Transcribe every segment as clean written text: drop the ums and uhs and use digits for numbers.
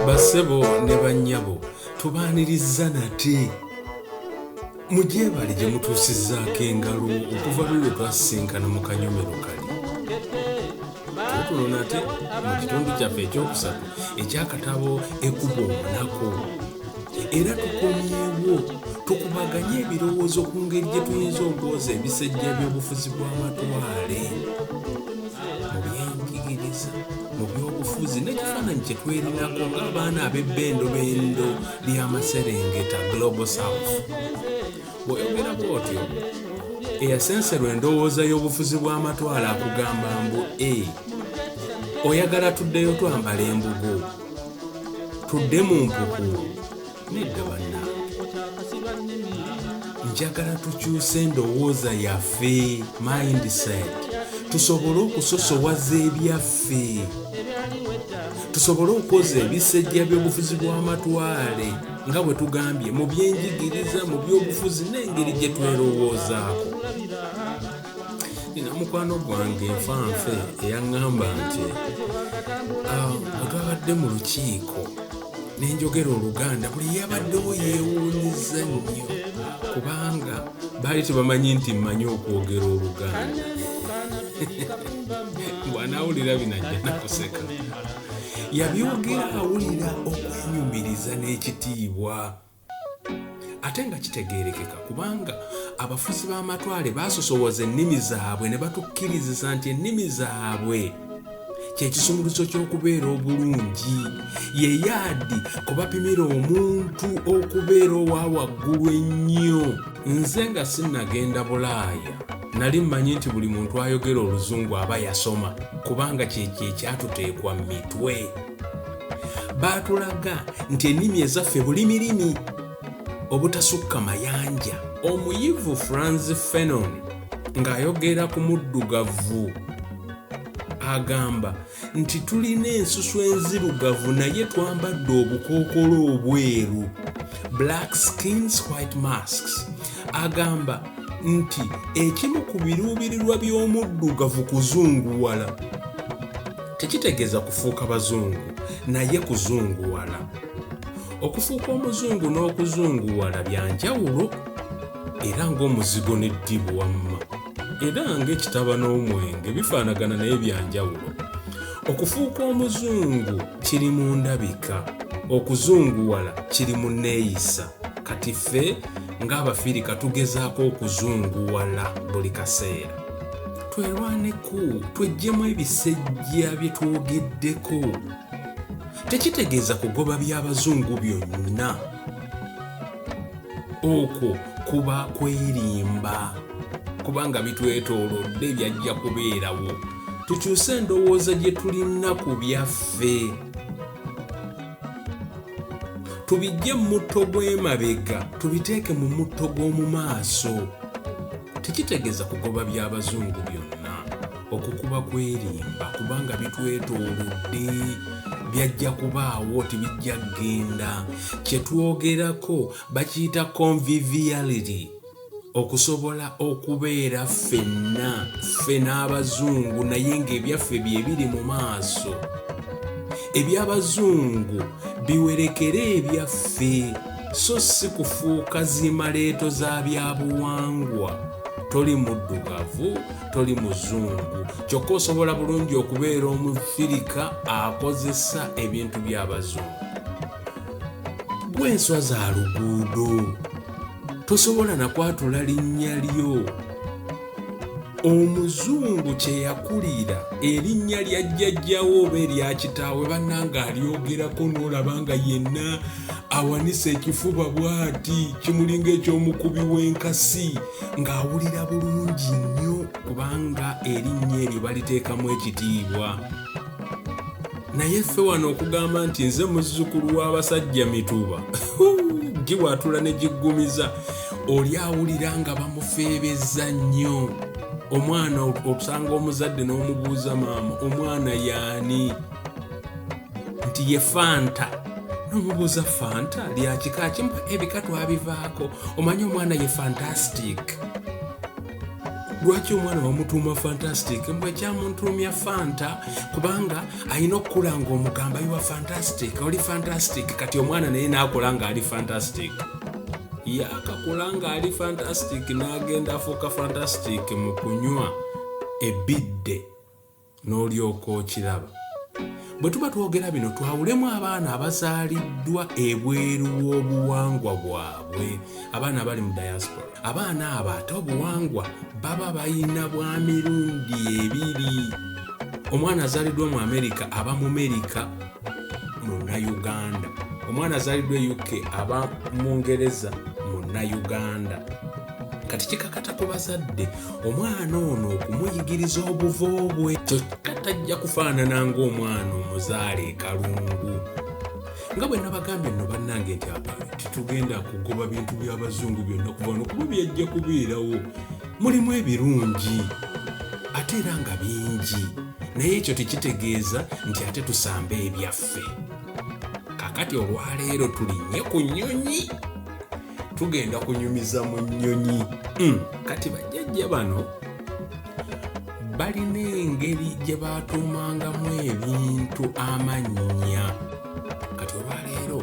Bassebo ne bannyabo, tubaanirizza nate. Mugyebale gye mutuusizzaako engalo okuva luli lwe twasisinkana mu kanyomero kali. Tuutuno nate mu kitundu kyaffe ekyokusatu eky'akatabo Ekuba Omunaku. Era tukomyewo tukubaganye ebirowoozo ku ngeri gye tuyinza okwoza ebisejja by'obufuzi bw'amatwale mu byenjigiriza, mu byobufuzi n'ekifaananyi kye twerinako ng'abaana ab'ebbendobendo ly'amaserengeta, Global South. Bw'oyogera bw'otyo, eyasenserwa endowooza y'obufuzi bw'amatwale akugamba mbu e oyagala tuddeyo twambala embugo, tudde mu mpuku? Nedda bannange, njagala tukyuse endowooza yaffe, mindset, tusobole okusosowaza ebyaffe, tusobole okwoza ebisejja by'obufuzi bw'amatwale nga bwe tugambye mu byenjigiriza, mu byobufuzi n'engeri gye twerowoozaako. Nina mukwano gwange nfanfe eyaŋŋamba nti bwe twabadde mu lukiiko nenjogera Oluganda, buli yabaddewo yeewuunyiza nnyo kubanga baali tebamanyi nti mmanyi okwogera Oluganda. Bw'anaawulira bino ajja nakuseka. Yabyogera awulira okwenyumiriza n'ekitiibwa, ate nga kitegeerekeka kubanga abafuzi b'amatwale baasosowaza ennimi zaabwe ne batukkirizisa nti ennimi zaabwe kyekisumuluzo ky'okubeera obulungi, ye yaadi kwe bapimira omuntu okubeera owa waggulu ennyo. Nze nga sinnagenda Bulaaya nali mmanyi nti buli muntu ayogera Oluzungu aba yasoma, kubanga kyekyo ekyatuteekwa mu mitwe. Baatulaga nti ennimi ezaffe bulimirimi obutasukka mayanja. Omuyivu Franz Fanon ng'ayogera ku muddugavu agamba nti tulina ensusu enzirugavu naye twambadde obukookolo obweru, black skins, white masks. Agamba nti ekimu ku biruubirirwa by'omuddugavu kuzunguwala. Tekitegeeza kufuuka bazungu, naye kuzunguwala. Okufuuka omuzungu n'okuzunguwala bya njawulo, era ng'omuzigo n'eddibu wamma, era ng'ekitaba n'omwenge bifaanagana naye bya njawulo. Okufuuka omuzungu kiri mu ndabika, okuzunguwala kiri mu nneeyisa. Kati ffe ng'Abafirika tugezaako okuzunguwala buli kaseera. Twerwaneko, tweggyemu ebisejja bye twogeddeko. Tekitegeeza kugoba by'abazungu byonna, okwo kuba kwerimba, kubanga bitwetoolodde byajja kubeerawo. Tukyuse endowooza gye tulina ku byaffe, tubijje mu mutto gw'emabega tubiteeke mu mutto gw'omu maaso. Tekitegeeza kugoba by'abazungu byonna, okukuba kwerimba, kubanga bitwetoolodde byajja kubaawo, tebijja kugenda. Kye twogerako bakiyita conviviality, okusobola okubeera ffenna, ffe n'abazungu, naye ng'ebyaffe bye biri mu maaso, eby'abazungu biwerekere ebyaffe, so si kufuuka zimaleeto za byabuwangwa. Toli muddugavu, toli muzungu, kyokka osobola bulungi okubeera Omufirika akozesa ebintu by'abazungu. Gw'enswa za luguudo, tosobola nakwatula linnya lyo. Omuzungu kye yakulira erinnya lya jjajjawo oba erya kitaawe, bannanga alyogerako n'olaba nga yenna awanise ekifuba bw'ati, kimulinga eky'omukubi w'enkasi, ng'awulira bulungi nnyo kubanga erinnya eryo baliteekamu ekitiibwa. Naye ffe wano okugamba nti nze muzzukulu w'abasajja mituba, giwaatula ne giggumiza, oli awulira nga bamufeebezza nnyo. Omwana osanga omuzadde n'omubuuza, maama omwana yaani? Nti ye Fanta. N'omubuuza, Fanta lya kika kimu, ebika twabivaako, omanyi omwana ye fantastic. Lwaki omwana wamutuuma Fantastic? Mbwe kyamuntuumya Fanta kubanga alina okukula ng'omugamba, "You are fantastic, oli fantastic." Kati omwana naye n'akola ng'ali fantastic, yakakula ng'ali fantastic, n'agenda afuuka fantastic mu kunywa ebidde, n'olyoka okiraba. Bwe tuba twogera bino, twawulemu abaana abazaaliddwa ebweru w'obuwangwa bwabwe, abaana abali mu diaspora. Abaana abo ate obuwangwa baba bayina bwa mirundi ebiri. Omwana azaaliddwa mu Amerika aba Mumerika Munnauganda, omwana azaaliddwa e UK aba Mungereza Munnauganda. Kati kikakata ku bazadde omwana ono okumuyigiriza obuvo bwe, kyokka tajja kufaanana ng'omwana omuzaale ekalungu. Nga bwe nabagambye nno bannange nti tetugenda kugoba bintu by'abazungu byonna kuva no kuba byajja kubeerawo. Mulimu ebirungi ate era nga bingi, naye ekyo tekitegeeza nti ate tusambe ebyaffe. Kakati olwaleero tulinnye ku nnyonyi, tugenda kunyumiza mu nnyonyi. Kati bajjajja bano balina engeri gye batuumangamu ebintu amannya. Kati olwaleero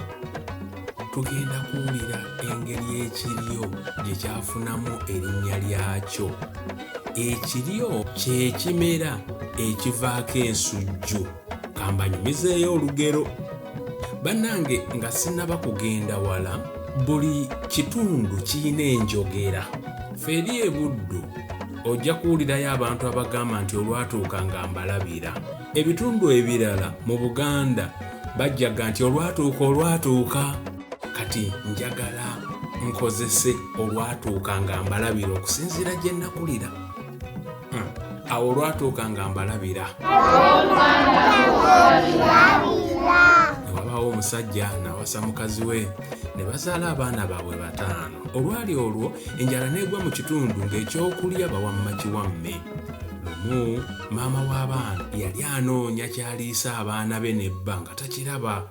tugenda kuwulira engeri ekiryo gye kyafunamu erinnya lyakyo. Ekiryo kyekimera ekivaako ensujju. Kambanyumizeeyo olugero bannange nga sinnaba kugenda wala. Buli kitundu kirina enjogera. Ffe eri ebuddu ojja kuwulirayo abantu abagamba nti olwatuuka nga mbalabira. Ebitundu ebirala mu Buganda bajjaga nti olwatuuka olwatuuka. Kati njagala nkozese olwatuuka nga mbalabira okusinziira gye nakulira. Awo olwatuuka nga mbalabira, ne wabaawo omusajja n'awasa mukazi we, ne bazaala abaana baabwe bataano. Olwali olwo enjala n'egwa mu kitundu, ng'ekyokulya bawamma kiwamme. Lumu maama w'abaana yali anoonya kyaliisa abaana be nebba nga takiraba,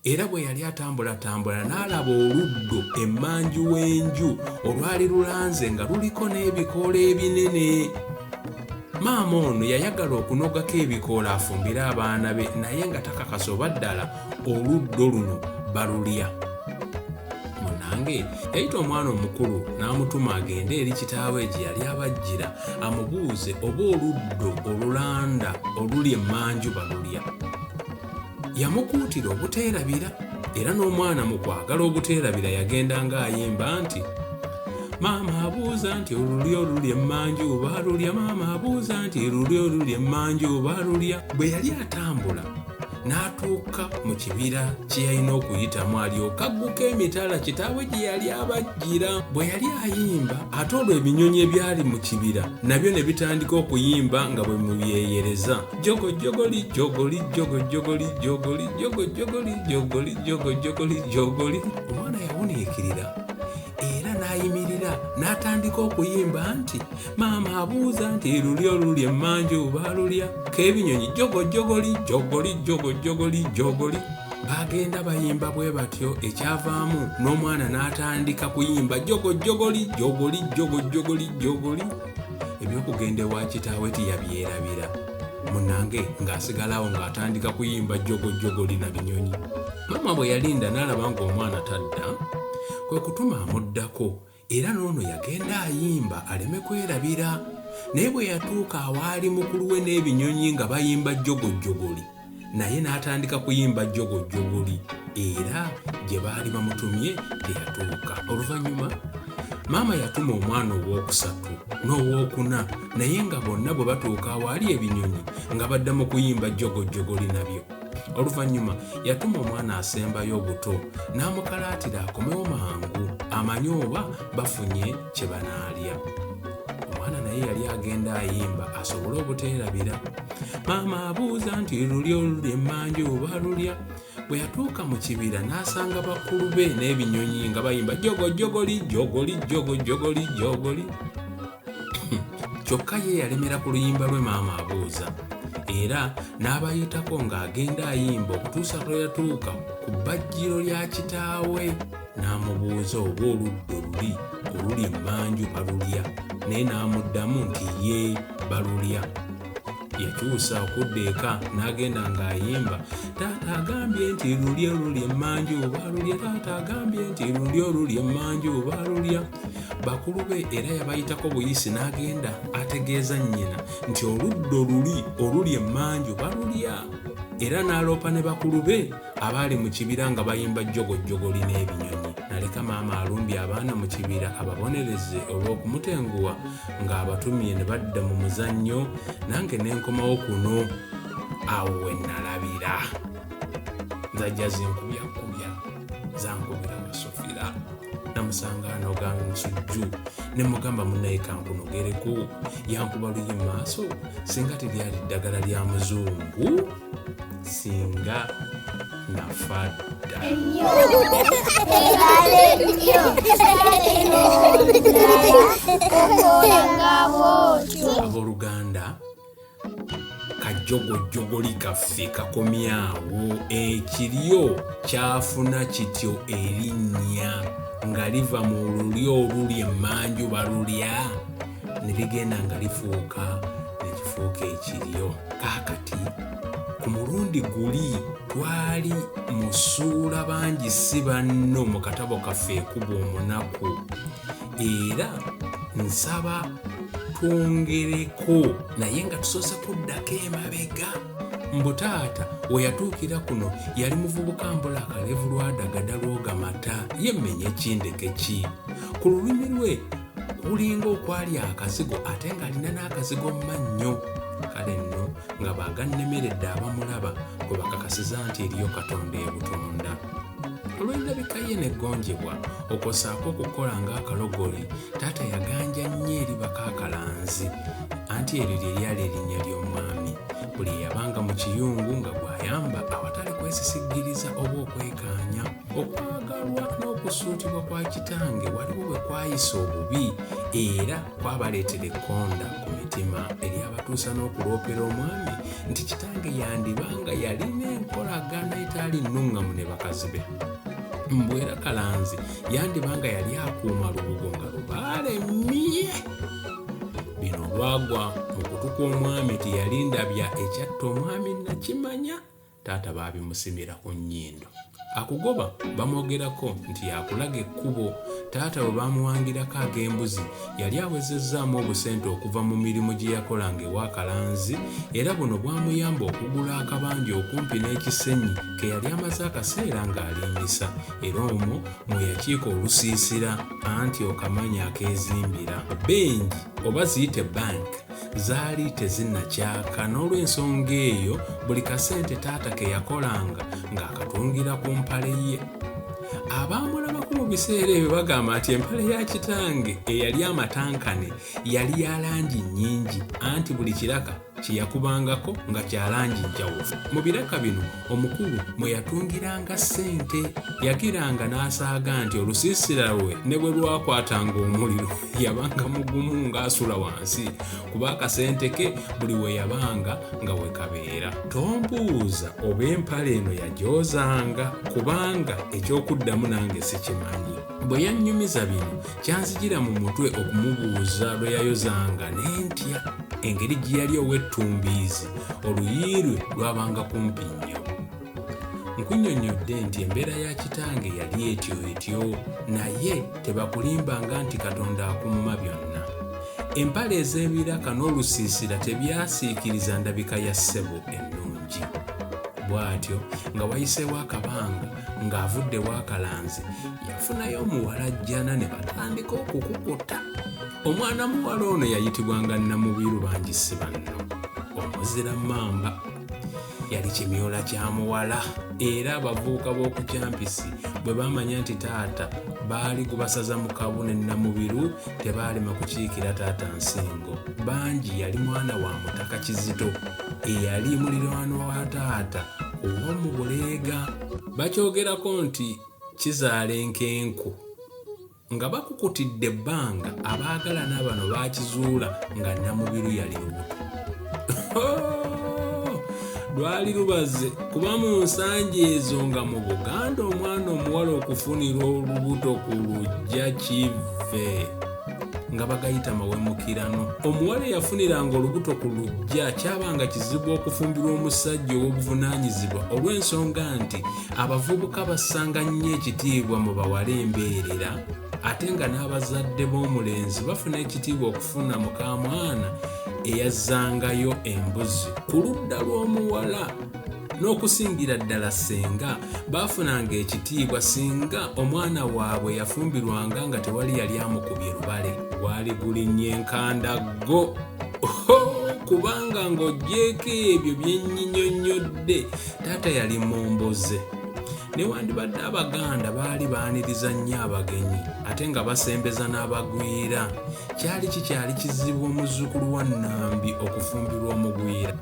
era bwe yali atambulatambula n'alaba oluddo emmanju w'enju olwali lulanze nga luliko n'ebikoola ebinene. Maama ono yayagala okunogako ebikoola afumbire abaana be, naye nga takakasa oba ddala oluddo luno balulya. Munange yayita omwana omukulu n'amutuma agende eri kitaawe gye yali abajjira, amubuuze oba oluddo olulanda oluli emmanju balulya. Yamukuutira obuteerabira, era n'omwana mu kwagala obuteerabira yagenda ng'ayimba nti, "Maama abuuza nti oluli oluli emmanju balulya? Maama abuuza nti luli oluli emmanju balulya?" Bwe yali atambula n'atuuka mu kibira kye yalina okuyitamu alyoke agguka emitala kitaawe gye yali abajjira, bwe yali ayimba ate olwo ebinyonyi ebyali mu kibira nabyo ne bitandika okuyimba nga bwe mubyeyereza, jogo jogoli jogoli jogo jogoli jogoli jogo jogoli jogoli jogo jogoli jogoli. Omwana yawuniikirira era n'ayimirira n'atandika okuyimba nti, "Maama abuuza nti luli oluli emmanju balulya?" K'ebinyonyi jogo jogoli jogoli jogo jogoli jogoli. Bagenda bayimba bwe batyo, ekyavaamu n'omwana n'atandika kuyimba jogo jogoli jogoli jogo jogoli jogoli. Ebyokugenda ewa kitaawe tiyabyerabira munange, ng'asigalawo ng'atandika kuyimba jogo jogoli na binyonyi. Maama bwe yalinda n'alaba ng'omwana tadda, kwe kutuma amuddako, era n'ono yagenda ayimba aleme kwerabira. Naye bwe yatuuka awaali mukulu we n'ebinyonyi nga bayimba jogojogoli, naye n'atandika kuyimba jogojogoli, era gye baali bamutumye teyatuuka. Oluvannyuma maama yatuma omwana owookusatu n'owookuna, naye nga bonna bwe batuuka awaali ebinyonyi nga badda mu kuyimba jogojogoli nabyo. Oluvannyuma yatuma omwana asembayo obuto n'amukalaatira akomewo mangu amanye oba bafunye kye banaalya. Omwana naye yali agenda ayimba asobole obuteerabira, "Maama abuuza nti luli oluli emmanju balulya?" Bwe yatuuka mu kibira n'asanga bakulu be n'ebinyonyi nga bayimba jogojogoli jogoli jogojogoli jogoli, kyokka ye yalemera ku luyimba lwe maama abuuza, era n'abayitako ng'agenda ayimba okutuusa lwe yatuuka ku bbajjiro lya kitaawe n'amubuuza oba oluddo luli oluli emmanju balulya. Naye n'amuddamu nti ye balulya. Yakyusa okudda eka n'agenda ng'ayimba, taata agambye nti lulya olulya emmanju balulya, taata agambye nti lulya olulya emmanju balulya. Bakulu be era yabayitako buyisi n'agenda ategeeza nnyina nti oludda oluli oluli emmanju balulya, era n'aloopa ne bakulu be abaali mu kibira nga bayimba jjogojjogoli n'ebinyonyi. Naleka maama alumbye abaana mu kibira ababonereze olw'okumutenguwa ng'abatumye ne badda mu muzannyo, nange ne nkomawo kuno. Awo we nalabira nzajja zinkubyakubya zankubira masofira. Namusanga anoga nsujju ne mugamba munnaye kankunogereko, yankuba luyi mu maaso. Singa teryali ddagala lya muzungu singa nafa dda. Abooluganda, kajjogojjogoli kaffe kakomyawo. Ekiryo kyafuna kityo erinnya nga liva mu lulyo oluli emmanju balulya, ne ligenda nga lifuuka ne kifuuka ekiryo. Kaakati ku mulundi guli twali mu ssuula bangi si banno mu katabo kaffe ekuba omunaku, era nsaba twongereko naye nga tusoose kuddako emabega. Mbu taata we yatuukira kuno yali muvubuka mbula akalevu lwadagada lwoga mata, yemmenye kindeke ki ku lulimi lwe kulinga okwali akazigo, ate ng'alina n'akazigo mu mannyo. Kale nno nga baagannemeredde abamulaba kwe bakakasiza nti eriyo Katonda ebutonda. Olw'endabika ye n'eggonjebwa okwosaako okukola ng'akalogoli, taata yaganja nnyo eri bakaakalanzi, anti eryo lye lyali erinnya ly'omwami. Buli eyabanga mu kiyungu nga gw'ayamba awatali kwesisiggiriza oba okwekaanya. Okwagalwa n'okusuutibwa kwa kitange waliwo bwe kwayisa obubi era kwabaleetera ekkonda ku mitima eryabatuusa n'okuloopera omwami nti kitange yandiba nga yalina enkolagana etaali nnuŋŋamu ne bakazi be. Mbu era Kalanzi yandiba nga yali akuuma lubugo nga lubaale mmye. Bino olwagwa mu kutu kw'omwami teyalindabya ekyatta omwami nakimanya. Taata baabimusimira ku nnyindo. Akugoba bamwogerako nti yakulaga ekkubo. Taata bwe baamuwangirako ag'embuzi yali awezezzaamu obusente okuva mu mirimu gye yakolanga ewa Kalanzi, era buno bwamuyamba okugula akabanja okumpi n'ekisenyi ke yali amaze akaseera ng'alimbisa, era omwo mwe yakiika olusiisira anti okamanya akeezimbira. Bengi oba ziyite bank zaali tezinnakyaka, n'olw'ensonga eyo buli kasente taata ke yakolanga ng'akatungira ku mpale ye. Abaamulabako mu biseera ebyo bagamba nti empale ya kitange eyali amatankane yali ya langi nnyingi, anti buli kiraka kye yakubangako nga kya langi njawufu. Mu biraka bino omukulu mwe yatungiranga ssente, yagiranga n'asaaga nti olusiisira lwe ne bwe lwakwatanga omuliro yabanga mugumu ng'asula wansi, kuba akasente ke buli we yabanga nga we kabeera. Tombuuza oba empale eno yagyozanga, kubanga eky'okuddamu nange sikimanyi. Bwe yannyumiza bino kyanzijira mu mutwe okumubuuza lwe yayozanga n'entya. Engeri gye yali ow'ettumbiizi, oluyi lwe lwabanga kumpi nnyo. Nkunnyonnyodde nti embeera ya kitange yali etyo etyo, naye tebakulimbanga nti Katonda akumma byonna. Empale ez'ebiraka n'olusiisira tebyasiikiriza ndabika ya ssebo ennungi. Bw'atyo nga wayiseewo akabanga ng'avudde w'akalanzi, yafunayo omuwala Jjana ne batandika okukukuta. Omwana muwala ono yayitibwanga Namubiru bangi si banno. Omuzira mmamba yali kimyola kya muwala, era abavubuka b'oku Kyampisi bwe baamanya nti taata baali gubasaza mu kabu ne Namubiru, tebaalema kukiikira taata nsingo. Bangi yali mwana wa Mutaka Kizito eyali muliraanwa wa taata ow'omu Buleega. Bakyogerako nti kizaala enkenku. Nga bakukutidde ebbanga, abaagalana bano baakizuula nga Namubiru yali lubuto. Lwali lubaze kuba mu nsangi ezo nga mu Buganda omwana omuwala okufunira olubuto ku luggya kive. nga bagayita mawemukirano. Omuwala eyafuniranga olubuto ku luggya kyabanga kizibu okufumbirwa omusajja ow'obuvunaanyizibwa olw'ensonga nti abavubuka bassanga nnyo ekitiibwa mu bawala embeerera ate nga n'abazadde b'omulenzi bafuna ekitiibwa okufuna mukaamwana eyazzangayo embuzi. Ku ludda lw'omuwala n'okusingira ddala ssenga baafunanga ekitiibwa singa omwana waabwe yafumbirwanga nga tewali yali amukubye lubale. Gwali gulinnye enkandaggo kubanga ng'oggyeeko ebyo bye nnyinyonnyodde taata yali mmomboze. Newandibadde Abaganda baali baaniriza nnyo abagenyi ate nga basembeza n'abagwira, kyali kikyali kizibu omuzzukulu wa Nnambi okufumbirwa omugwira.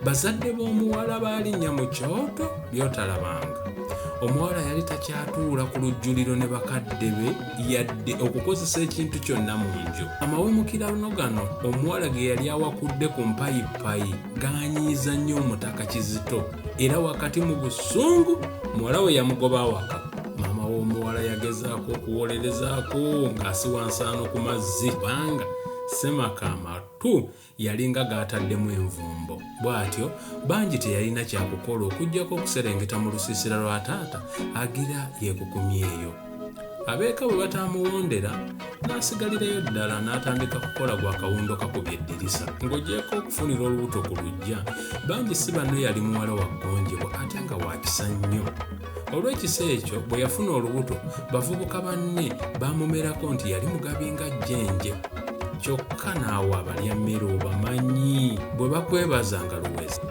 Bazadde b'omuwala baalinnya mu kyoto by'otalabanga. Omuwala yali takyatuula ku lujjuliro ne bakadde be yadde okukozesa ekintu kyonna mu nju. Amawemukirano gano omuwala ge yali awakudde ku mpayippayi gaanyiiza nnyo omutaka Kizito era wakati mu busungu muwala we yamugoba awaka. Maama w'omuwala yagezaako okuwolerezaako ng'asiwa nsaano ku mazzi kubanga ssemaka amatu yalinga g'ataddemu envumbo. Bw'atyo Bangi teyalina kya kukola okuggyako okuserengeta mu lusiisira lwa taata agira yeekukumye eyo. Ab'eka bwe bataamuwondera n'asigalirayo ddala n'atandika kukola gwa kawundo kakubye eddirisa. Ng'ogyeko okufunira olubuto ku luggya, Bangi si banno yali muwala wa ggonjebwa ate nga wa kisa nnyo. Olw'ekisa ekyo bwe yafuna olubuto bavubuka banne baamumerako nti yali mugabi nga jjenje. Kyokka naawe abalya mmere obamanyi bwe bakwebaza nga luweze.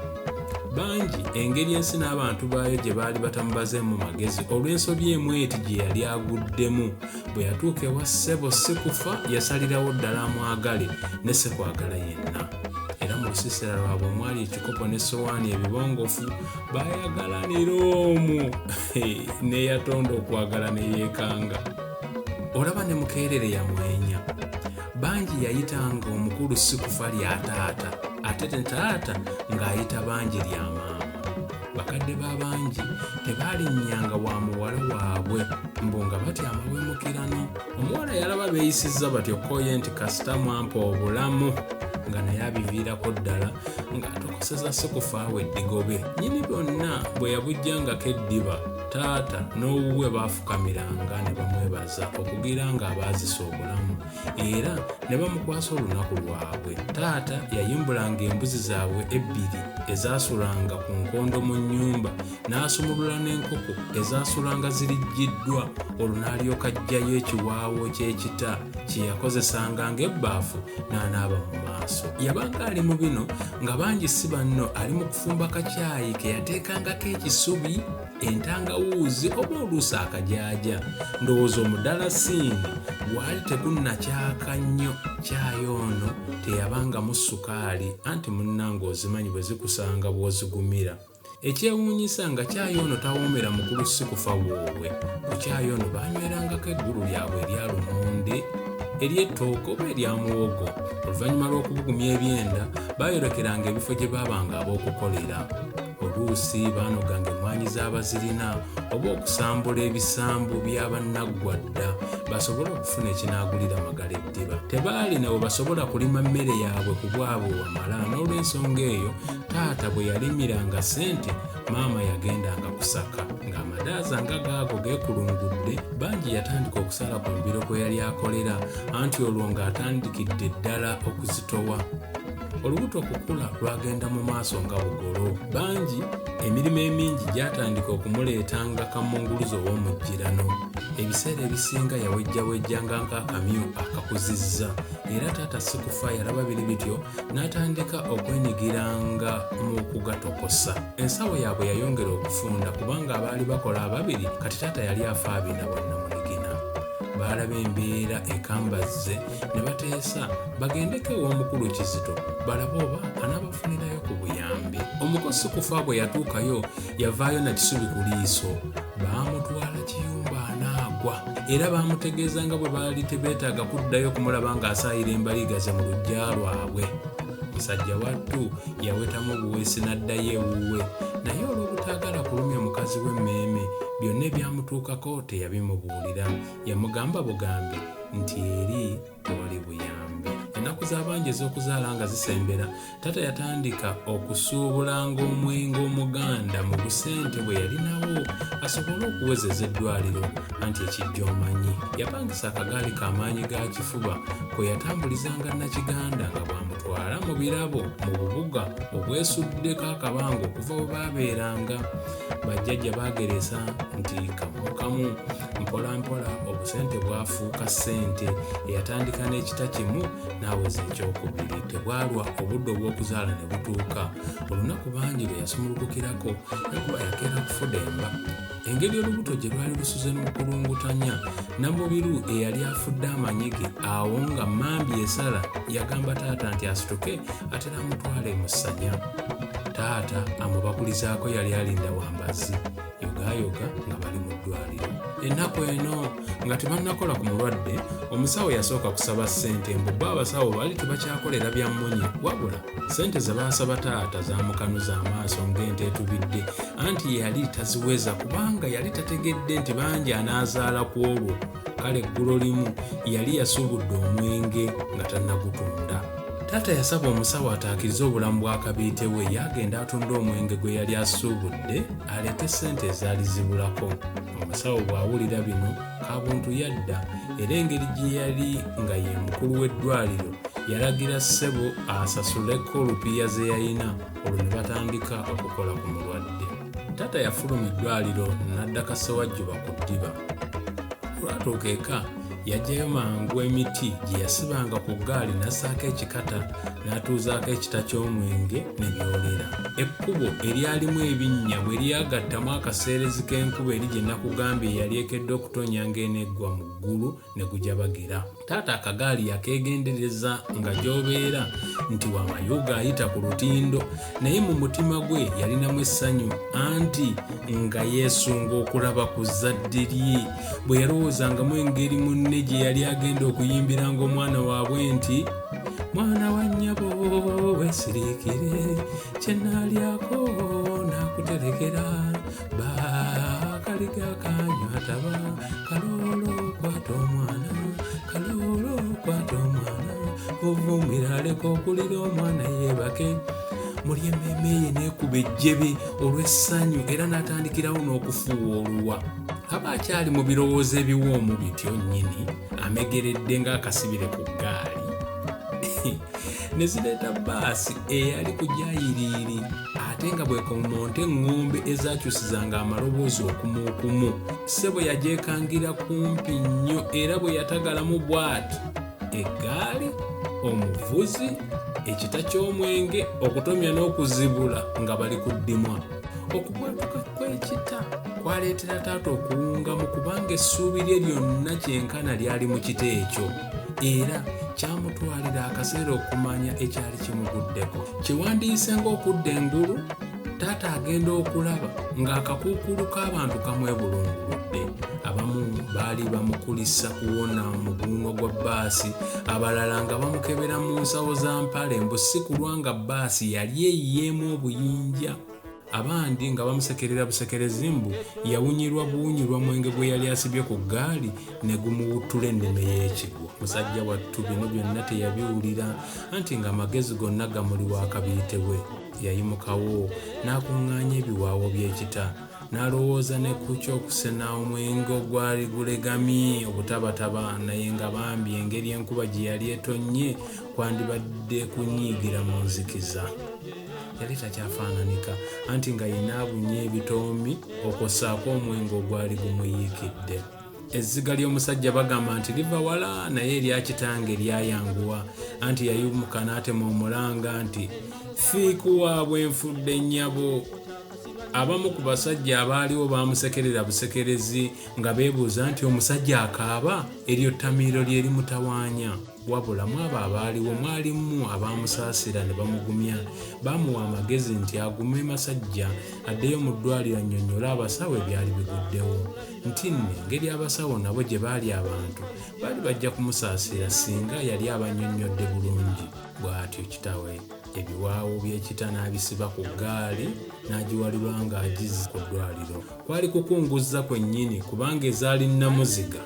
Bangi engeri ensi n'abantu baayo gye baali batamubazeemu magezi olw'ensobi emu eti gye yali aguddemu. Bwe yatuuka ewa ssebo Sikufa yasalirawo ddala amwagale ne Sekwagala yenna. Era mu lusiisira lwabwe omwali ekikopo n'essowaani ebibongofu baayagalanira omwo n'eyatonda okwagala ne yeekanga. Olaba ne Mukeerere yamwenya. Bangi yayitanga omukulu Sikufa lya taata ate ne taata ng'ayita Bangi lya maama. Bakadde ba Bangi tebaalinnyanga wa muwala waabwe mbu nga batya amawemukirano. Omuwala yalaba beeyisizza batyo kkoye nti kasita mwampa obulamu nga naye abiviirako ddala ng'atokoseza Sikufa we eddigobe. Nnyini byonna bwe yabuggyangako eddiba taata n'owuwe baafukamiranga ne bamwebaza okugira ng'abaazisa obulamu era ne bamukwasa olunaku lwabwe. Taata yayimbulanga embuzi zaabwe ebbiri ezaasulanga ku nkondo mu nnyumba n'asumulula n'enkoko ezaasulanga zirijjiddwa olwo n'alyoka aggyayo ekiwaawo ky'ekita kye yakozesanga ng'ebbaafu n'anaaba mu maaso. Yabanga ali mu bino nga bangi si banno ali mu kufumba kacaayi ke yateekangako ekisubi, entangawuuzi oba oluusi akajaaja. Ndowooza omudalasiini gwali tegunnakyaka nnyo. Caayi ono teyabangamu ssukaali anti munnange ozimanyi bwe zikusanga bw'ozigumira. Ekyewuunyisa nga caayi ono tawoomera mukulu Sikufa woowe. Ku caayi ono baanywerangako eggulu lyabwe erya lumonde, ery'ettooke oba erya muwogo. Oluvannyuma lw'okubugumya ebyenda, baayolekeranga ebifo gye baabanga ab'okukolera. Oluusi baanoganga emmwaanyi z'abazirina oba okusambula ebisambu bya bannaggwadda basobole okufuna ekinaagulira Magala eddiba. Tebaalina we basobola kulima mmere yaabwe ku bwabwe wamala n'olw'ensonga eyo taata bwe yalimiranga ssente maama yagendanga kusaka. Ng'amadaaza nga gaago geekulungudde, Bangi yatandika okusala ku mbiro kwe yali akolera anti olwo ng'atandikidde ddala okuzitowa. Olubuto okukula lwagenda mu maaso nga bugolo. Bangi emirimu emingi gyatandika okumuleetanga kammunguluze ow'omujjirano. Ebiseera ebisinga yawejjawejjanga ng'akamyu akakuzizza era taata Sikufa yalaba biri bityo n'atandika okwenyigiranga mu kugatokosa. Ensawo yaabwe yayongera okufunda kubanga abaali bakola ababiri kati taata yali afaabina bwannamunigina. Baalaba embeera ekambazze ne bateesa bagendeko ew'omukulu Kizito balabe oba anaabafunirayo ku buyambi. Omuko Sikufa bwe yatuukayo yavaayo na kisubi ku liiso. Baamutwala kiyumba anaagwa era baamutegeeza nga bwe baali tebeetaaga kuddayo kumulaba ng'asaayira embaliga ze mu luggya lwabwe. Musajja wattu yawetamu obuweesi n'addayo ewuwe naye olw'obutaagala kulumya mukazi we mmeeme Byonna ebyamutuukako teyabimubuulira. Yamugamba bugambi nti eri tewali buyambi. Ennaku z'abangi ez'okuzaala nga zisembera, taata yatandika okusuubulanga omwenge omuganda mu busente bwe yalinawo asobole okuwezeza eddwaliro anti ekijja omanyi. Yapangisa akagaali k'amaanyi ga kifuba kwe yatambulizanga Nakiganda nga bw'amutwala mu birabo mu bubuga obwesuddeko akabanga okuva we baabeeranga. Bajjajja baageresa nti kamu kamu mpola mpola obusente bwafuuka ssente eyatandika n'ekita kimu n'aweza ekyokubiri. Tebwalwa obudde obw'okuzaala ne butuuka. Olunaku bangi lwe yasumulukukirako enkuba yakeera kufudemba. Engeri olubuto gye lwali lusuze n'okulungutanya, Namubiru eyali afudde amanyi ge awo nga mmambi esala yagamba taata nti asituke atera amutwale mu ssanya. Taata amubakulizaako yali alinda wambazi yogaayoga nga bali mu ddwaliro. Ennaku eno nga tebannakola ku mulwadde, omusawo yasooka kusaba ssente mbu bo abasawo baali tebakyakolera bya mmunye wabula Ssente ze baasaba taata zaamukanuza amaaso ng'ente etubidde anti yali taziweza kubanga yali tategedde nti bangi anaazaala ku olwo. Kale eggulo limu yali yasuubudde omwenge nga tannagutunda. Taata yasaba omusawo ataakirize obulamu bwa kabiite we ye agende atunde omwenge gwe yali asuubudde aleete ssente ezaali zibulako. Omusawo bw'awulira bino Kabuntu yadda era engeri gye yali nga ye mukulu w'eddwaliro yalagira ssebo asasuleko lupiiya ze yalina olwo ne batandika okukola ku mulwadde. Taata yafuluma eddwaliro n'adda Kasewajjuba ku ddiba. Olwatuuka eka yaggyayo mangu emiti gye yasibanga ku ggaali n'assaako ekikata n'atuuzaako ekita ky'omwenge ne byolera. Ekkubo eryalimu ebinnya bwe lyagattamu akaseerezi k'enkuba eri gye nakugambye eyali ekedde okutonnya ng'eneggwa mu ggulu ne gujabagira. Taata akagaali yakeegendereza nga gy'obeera nti Wamayuuga ayita ku lutindo naye mu mutima gwe yalinamu essanyu anti nga yeesunga okulaba ku zzadde lye bwe yalowoozangamu engeri munne gye yali agenda okuyimbiranga omwana waabwe nti mwana wa nnyabo weesiriikire kye naalyako naakuterekera bakaliga kanywa taba kaloolo kwata omwana kaloolo kwata omwana vuvumira aleka okulira omwana yeebake muli emmeeme ye neekuba ejjebe olw'essanyu era n'atandikirawo n'okufuuwa oluwa aba akyali mu birowoozo ebiwoomu bityo nnyini amegeredde ng'akasibire ku ggaali ne zireeta bbaasi eyali ku gyayiriiri ate nga bwekomonta eŋŋombe ezakyusizanga amaloboozi okumuukumu. Ssebo yagyekangira kumpi nnyo era bwe yatagalamu bw'ati eggaali, omuvuzi, ekita ky'omwenge, okutomya n'okuzibula nga bali ku ddimwa. Okubwatuka kw'ekita kwaleetera taata okuwungamu kubanga essuubi lye lyonna kyenkana lyali mu kita ekyo era kyamutwalira akaseera okumanya ekyali kimuguddeko. Kye wandiyise ng'okudda engulu, taata agenda okulaba ng'akakuukuulu k'abantu kamwebulunguludde. Abamu baali bamukulisa kuwona muguuno gwa bbaasi, abalala nga bamukebera mu nsawo za mpale mbu si kulwa nga bbaasi yali eyiyeemu obuyinja. Abandi nga bamusekerera busekerezi mbu yawunyirwa buwunyirwa mwenge gwe yali asibye ku ggaali ne gumuwuttula ennime y'ekigwo. Musajja wattu bino byonna teyabiwulira anti ng'amagezi gonna gamuli wa kabiite we. Yayimukawo n'akuŋŋaanya ebiwaawo by'ekita n'alowooza ne ku ky'okusena omwenge ogwali gulegamye obutabataba naye nga bambi engeri enkuba gye yali etonnye kwandibadde kunyiigira mu nzikiza. Yali takyafaananika anti nga yenna abunye ebitoomi okwo ssaako omwenge ogwali gumuyiikidde. Ezziga ly'omusajja bagamba nti liva wala naye erya kitange lyayanguwa anti yayimuka n'atema omulanga nti fiiku waabwe nfudde nnyabo. Abamu ku basajja abaaliwo baamusekerera busekerezi nga beebuuza nti omusajja akaaba eryo ttamiiro lye limutawaanya. Wabula mu abo abaaliwo mwalimu abaamusaasira ne bamugumya. Baamuwa amagezi nti agume masajja addeyo mu ddwaaliro annyonnyole abasawo ebyali biguddewo. Nti nno engeri abasawo nabo gye baali abantu, baali bajja kumusaasira singa yali abannyonnyodde bulungi. Bw'atyo kitaawe. Ebiwaawo by'ekita n'abisiba ku ggaali n'agiwalula ng'agizza ku ddwaliro. Kwali kukunguzza kwennyini kubanga ezaali nnamuziga.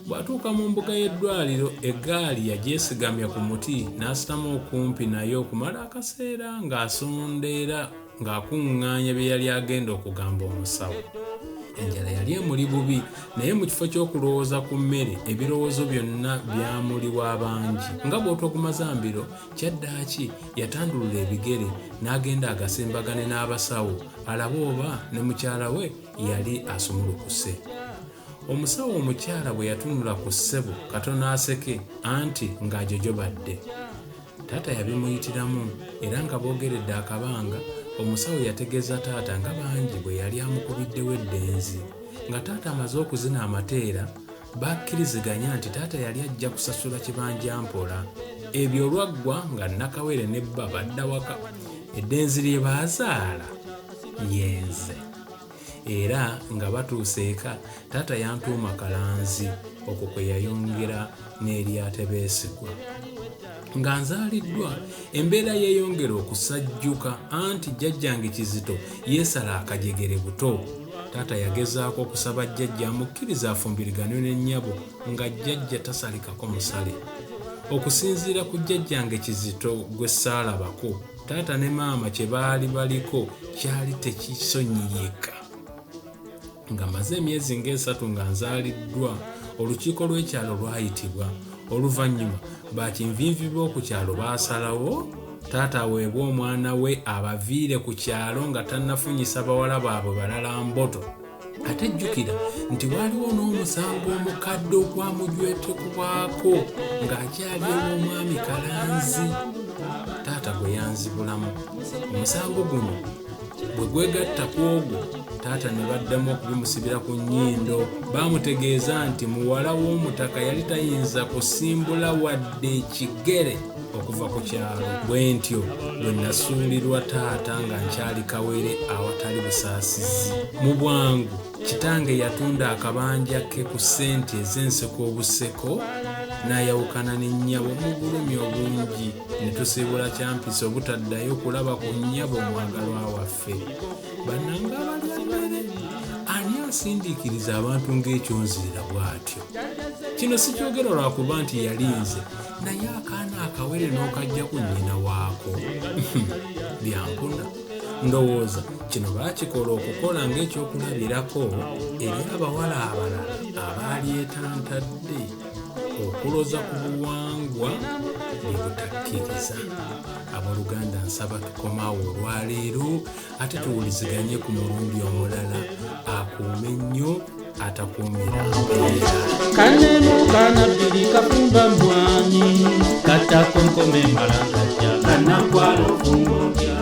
Bw'atuuka mu mbuga y'eddwaliro, eggaali yagyesigamya ku muti n'asitama okumpi nayo okumala akaseera ng'asonda era ng'akuŋŋaanya bye yali agenda okugamba omusawo. Enjala yali emuli bubi naye mu kifo ky'okulowooza ku mmere, ebirowoozo byonna byamuli wa bangi. Nga bw'otogumaza mbiro, kyaddaaki yatandulula ebigere n'agenda agasembagane n'abasawo alabe oba ne mukyala we yali asumulukuse. Omusawo omukyala bwe yatunula ku ssebo katono aseke anti ng'ajojobadde. Taata yabimuyitiramu era nga boogeredde akabanga, omusawo yategeeza taata nga bangi bwe yali amukubiddewo eddenzi. Nga taata amaze okuzina amateera, baakkiriziganya nti taata yali ajja kusasula kibanja mpola. Ebyo olwaggwa nga nnakawere ne bba badda waka. Eddenzi lye baazaala ye nze. Era nga batuuse eka, taata yantuuma Kalanzi, okwo kwe yayongera n'erya Tebeesigwa. Nga nzaaliddwa, embeera yeeyongera okusajjuka anti jjajjange Kizito yeesala akajegere buto. Taata yagezaako okusaba jjajja amukkirize afumbiriganwe ne nnyabo nga jjajja tasalikako musale. Okusinziira ku jjajjange Kizito gwe saalabako, Taata ne maama kye baali baliko kyali tekisonyiyika. Nga mmaze emyezi ng'esatu nga nzaaliddwa, olukiiko lw'ekyalo lwayitibwa. Oluvannyuma bakinvinvi b'oku kyalo baasalawo taata aweebwe omwana we abaviire ku kyalo nga tannafunyisa bawala baabwe balala mboto. Ate jjukira nti waaliwo n'omusango omukadde ogwamujwetekebwako ng'akyali ew'omwami Kalanzi taata gwe yanzibulamu. Omusango guno bwe gwegatta ku ogwo taata ne baddamu okubimusibira ku nnyindo. Baamutegeeza nti muwala w'omutaka yali tayinza kusimbula wadde ekigere okuva ku kyalo. Bwe ntyo bwe nasuulirwa taata nga nkyali kawere awatali busaasizi. Mu bwangu kitange yatunda akabanja ke ku ssente ez'enseko obuseko n'ayawukana ne nnyabo mu bulumi obungi ne tusiibula Kyampisi obutaddayo kulaba ku nnyabo omwagalwa waffe. Bannange abalya mmere, ani asindiikiriza abantu ng'ekyonziira bw'atyo? Kino sikyogera lwakuba nti yali nze naye akaana akawere n'okajja ku nnyina waako byampuna ndowooza kino baakikola okukola ng'ekyokulabirako eri abawala abalala abaalyetantadde okuloza ku buwangwa bye butakkiriza abooluganda nsaba tukomaawo olwaleero ate tuwuliziganye ku mulundi omulala akuume nnyo atakuumira mbeera Kanemu kanabbiri kafumba mwanyi katakonkome malangajja kanakwala ofumba otya.